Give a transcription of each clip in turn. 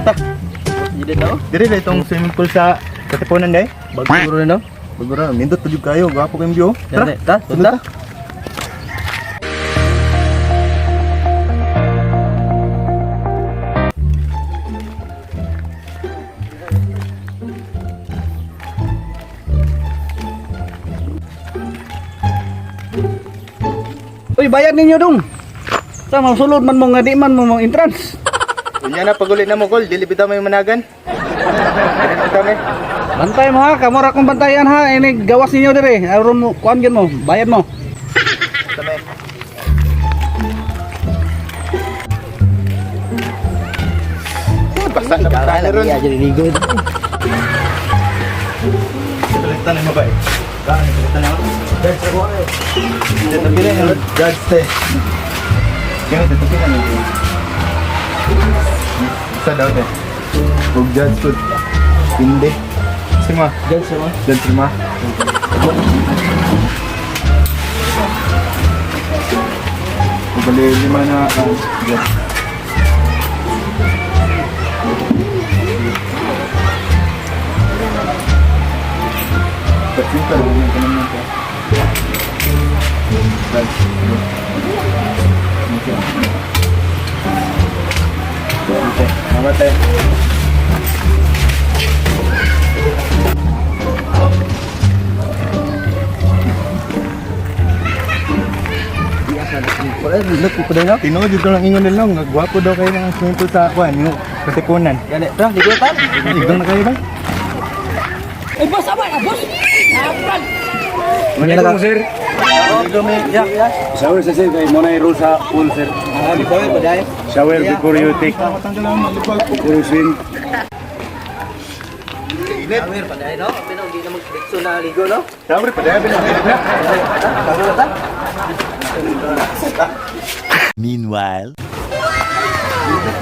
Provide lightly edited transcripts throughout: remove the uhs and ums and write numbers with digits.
Ta. Dili na. Dire na itong swimming pool sa Katipunan day. Bago na, no? Bago ra, nindot pa jud kayo, gwapo kayong view. Tara, ta, Sunod ta. ta. Uy, bayad ninyo dong. Sa masulod man mo nga di man mo mga entrance. Unya na paguli na mo gol, dili bitaw may managan. Dili bitaw may. Bantay mo ha, kamura kong bantayan ha. Ini gawas ninyo dire. Aron mo, kuan gyud mo, bayad mo. Tama. Basta na basta na ron. Iya, jadi ligo. Palitan na mo ba eh? Gaan, palitan na ako. Judge ako eh. Tatabi na yun. Judge te. Ganit, tatabi na yun. Isa daw te. Huwag judge ko. Hindi. Sima. Judge sama. Judge sima. Bali lima na judge. Ba't yung tanong ka naman ko? Judge. Okay. Okay. Mamatay. Wala look ko na. Tinuod yun lang ingon nila nga gwapo daw kayo ng swimming pool sa kuan yung Katipunan. Gani, ta, ligo ta. Igdong na kayo ba? Ay, boss, abay, ah, boss. Maligo mo, sir. Maligo mo. Ya, ya. Shower sa sir, kay mo na rule sa pool, sir. Ah, before pa dai. Shower before you take, Tanggal ang malibag. before you swim. Init. Shower pa dai, no? Pero hindi na magdiretso na ligo, no? Shower pa dahil na. Shower ta. Meanwhile.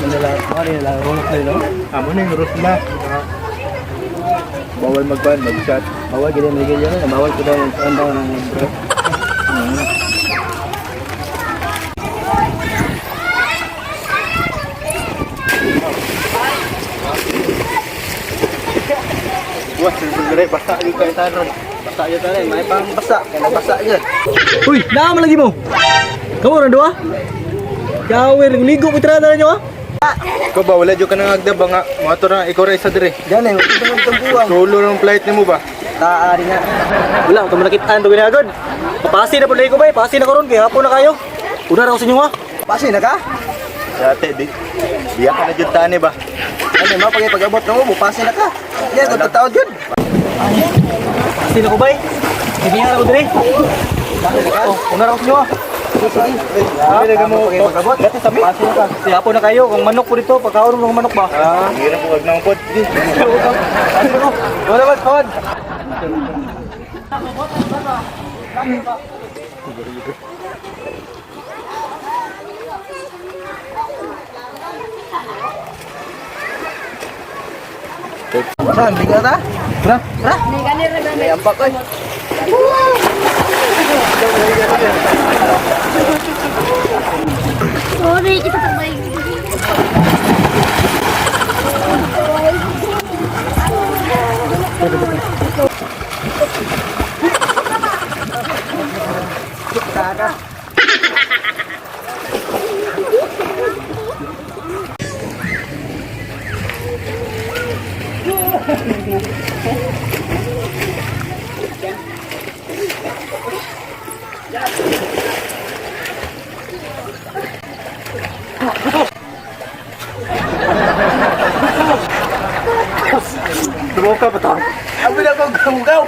Manila, Manila, roll play, no? Amo na yung roof na. Bawal magban, mag-chat. Bawal gid ligo yan. Bawal ko daw ang kuan daw ng bro. Wah, sir, sir, basta yung kayo tanon. Basa yun tani, may pang basa, kay basa yun. Uy, naama lagi mo. Kamu orang dua? Gawe, ligo ko tirada ninyo ah. Ikaw ba, wala dyan ka nang agda ba nga? Mga na, ikaw ra isa dire. Gani, wala itong itong buwang. Solo ng flight nimo ba? Taari nga. Wala, ito malakitaan to ginagod. Papasi na po ko ba? Pasi na karon kay hapon na kayo. Una ra ko sa inyo ah. Pasi na ka? Dati, di. Biya ka na dyan tani ba? Ano, mapagay pag-abot na mo, pasi na ka. Yan, kung tataod yun. Pasi na ko bay. Sige na ko dire. Oh, una ra ko sa inyo ah. Sige, mo pag-abot. Pasi na ka. Si hapon na kayo, kung manok po dito, pagkaon mo ng manok ba? Ah, hirap ko wag na pod. Pasi na ko. Wala ba, kawad. Saan, ligo na ta? Tara. Tara. May ampak oy. Sorry, kita terbaik. Tumuka ba to? Ang pinagkagaw.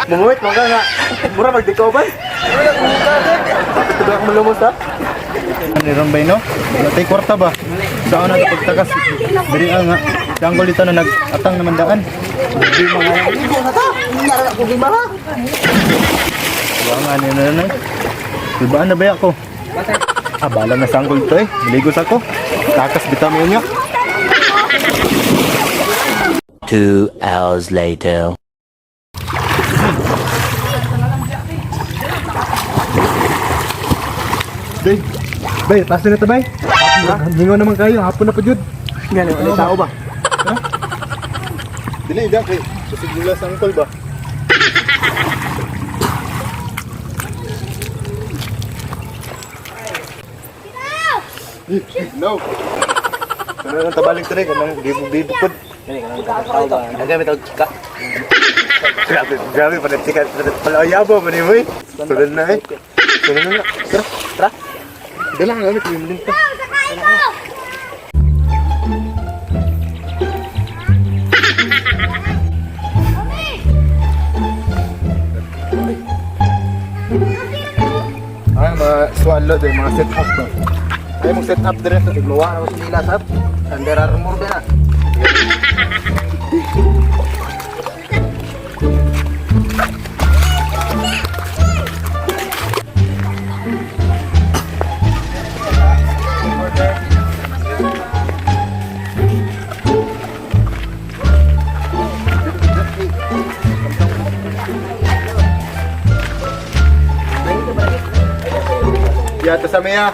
Mumuwit mo ka nga. Mura magdikoban. Ito ba akong malumos ha? Ano ron ba no? Wala tayo kwarta ba? Saan na pagtakas? Diri ah, nga. Tanggol dito na nag-atang naman daan. Ligo na ta. Nara na kong ha. Wala nga ano na na. Ibaan na ba ako? Ah, bala na sanggol to eh. Maligos ako. Takas bitaw mo niya. 2 hours later. Day, bay, pasa na to bay. Hingaw naman kayo, hapon na pa jud. Gani, wala tao ba? Dili da kay kusog nila sa angkol ba. Eh, no. Ano nang tabalik dire kanang gibo-bibo pud. Gani kanang tao ba? Nagamit og ka. Grabe, grabe pa nagsikat pala yabo pa ni boy. Sunod na eh. Sunod na. Tara, Tara. Dala ang gamit yung linta. Ay, mga swallow din, mga set up ba? Ay, mong set up din. Tigluwa na ko sa nila sab. Under Armour ka na. Yata sa maya.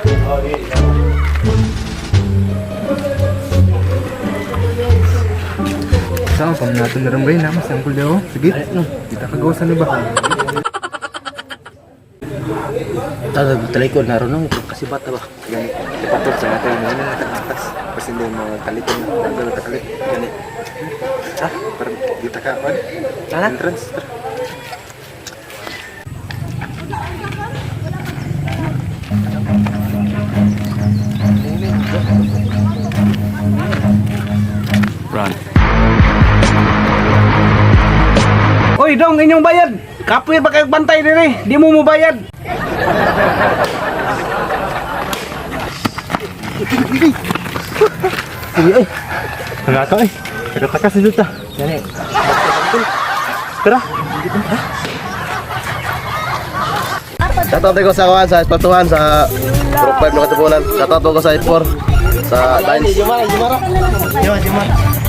Saan pa natin na rin na mas angkol daw. Sige. Kita kagawasan ni ba? Tao talikod na ron kasi bata ba. Gani. Ipatol sa natin yung mga natakas. Kasi hindi mga talitan na nagdala takali. Gani. Ha? Para dita ka man. Tara. Entrance. Tara. Oy, dong inyong bayad. Kapoy ba kayo bantay dire? Di mo mo bayad. Nangaka eh. Nakatakas dito ta. Gani. Tara. Shoutout ko sa kuan sa Espatuhan sa Group 5 na Katipunan. Shoutout ko sa 4 sa Dines. Jumara, Jumara. Jumara, Jumara.